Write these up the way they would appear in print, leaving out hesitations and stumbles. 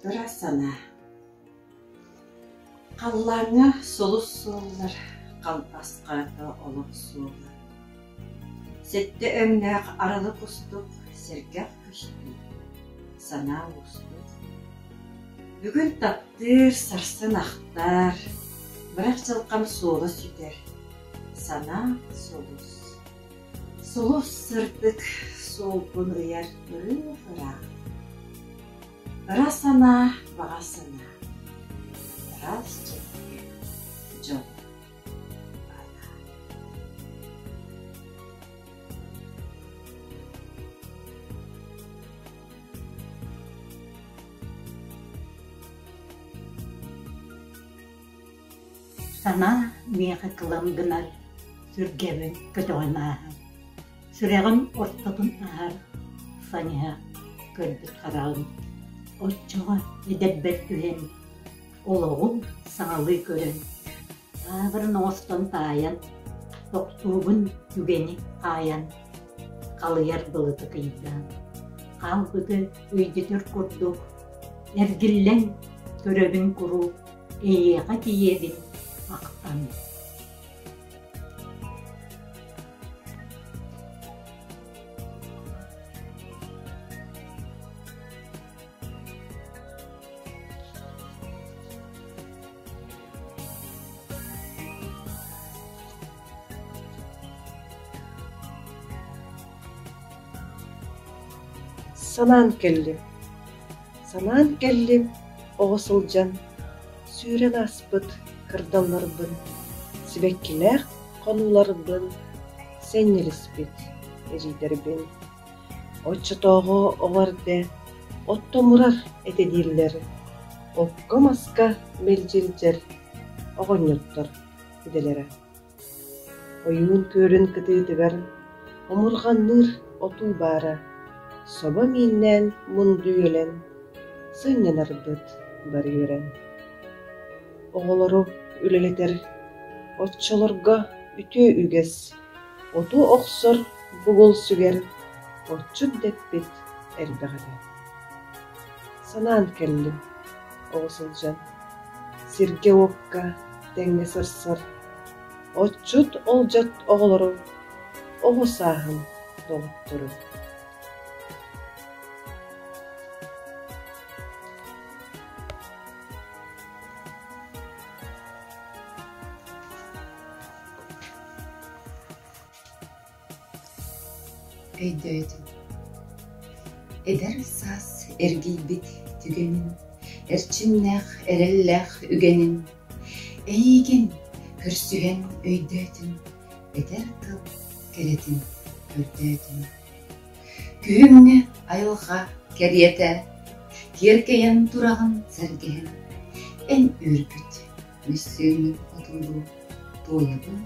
Ыра санаа Халлааҥҥа сулус суоллар, халбас харата олох суола Сэттэ өҥнөөх арылы кустук сэргэх көстүү, санаа уустук. Бүгүн таптыыр, сарсын ахтар, бырах дьылҕам суола сүтэр, санаа сулус. Сулус сырдык суолбун ыйар ырыах-ыраах. Ыра санаа, баҕа санаа, ыраас чэпчэки дьол анаа. Санаа миэхэ кылам гынар, сүргэбин көтөҕөн ааһар, сүрэҕим ортотун аһар, саныһа көрбүт хараҕым. Оччоҕо эдэрбэр түһэн, олоҕум саҥалыы көрөн, таабырын оҥостон таайан, тохтуубун түгэни хаайан, халыйар былыты кыйдаан, хаалбыты өйдөтөр курдук, эргиллэн көрөбүн куруук Эйиэхэ тиийэбин ахтан Санаан кэллим Санаан кэллим, оҕо сылдьан, сүүрэн ааспыт кырдалларбын, сибэккилээх хонууларбын, сэнньилиспит эдьиийдэрбин. Оччотооҕу оҕо эрдэ оттомурар этэ дииллэр, окко-маска мэлдьи илдьэр оҕонньоттор идэлэрэ. Ойуун күөлүн кытыытыгар омурҕанныыр отуу баара, собо мииннээн мунду үөлэн, сынньанарбыт бары үөрэн. Оҕолору үлэлэтэр оччолорго үтүө үгэс, оту охсор бугул сүгэр отчут дэппит элбэх этэ. Санаан кэллим оҕо сылдьан, сиргэ-уокка тэҥҥэ сырсар, отчут олдьот оҕолору, оҕо сааһым доҕотторун. Өйдөөтүм. Эдэр саас эргийбит түгэнин, эрчимнээх, эрэллээх үгэнин, эйиигин көрсүһэн өйдөөтүм, этэр тыл кэрэтин көрдөөтүм. Күһүҥҥү айылҕа кэриэтэ киэркэйэн тураҕын сэргэһэн, эн үөрбүт мөссүөҥҥүн одуулуу туойабын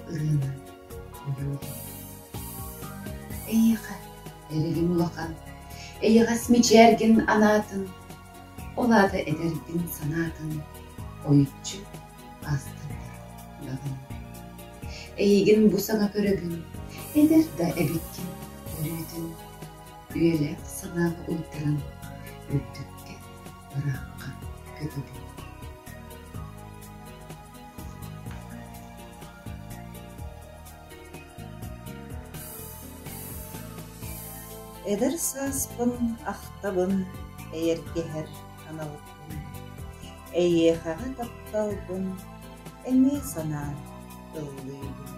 ырыанан ойуулуу. Эйиэхэ эрэлим улахан, эйэҕэс мичээргин анаатын, ол аата эдэргин санаатын ойуччу аастардар даҕаны. Эйигин бу саҥа көрөбүн, эдэр да эбиккин өрүүтүн, үйэлээх санааҕа уйдаран үрдүккэ ыраахха көтөбүн. Эдэр сааспын ахтабын, эйэргэһэр аналбын, эйиэхэҕэ тапталбын эмиэ санаан ыллыыбын.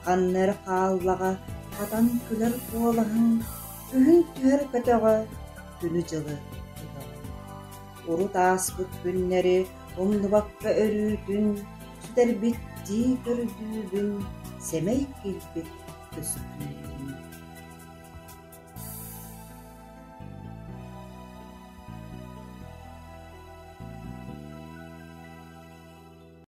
Ханна эрэ хааллаҕа хатан күлэр куолаһыҥ, күһүн түһэр көтөҕө, күнү-дьылы тутаҕын. Урут ааспыт күннэри умнубакка өрүүтүн, сүтэрбиттии көрдүүбүн, сэмэй килбик көстүүтүн.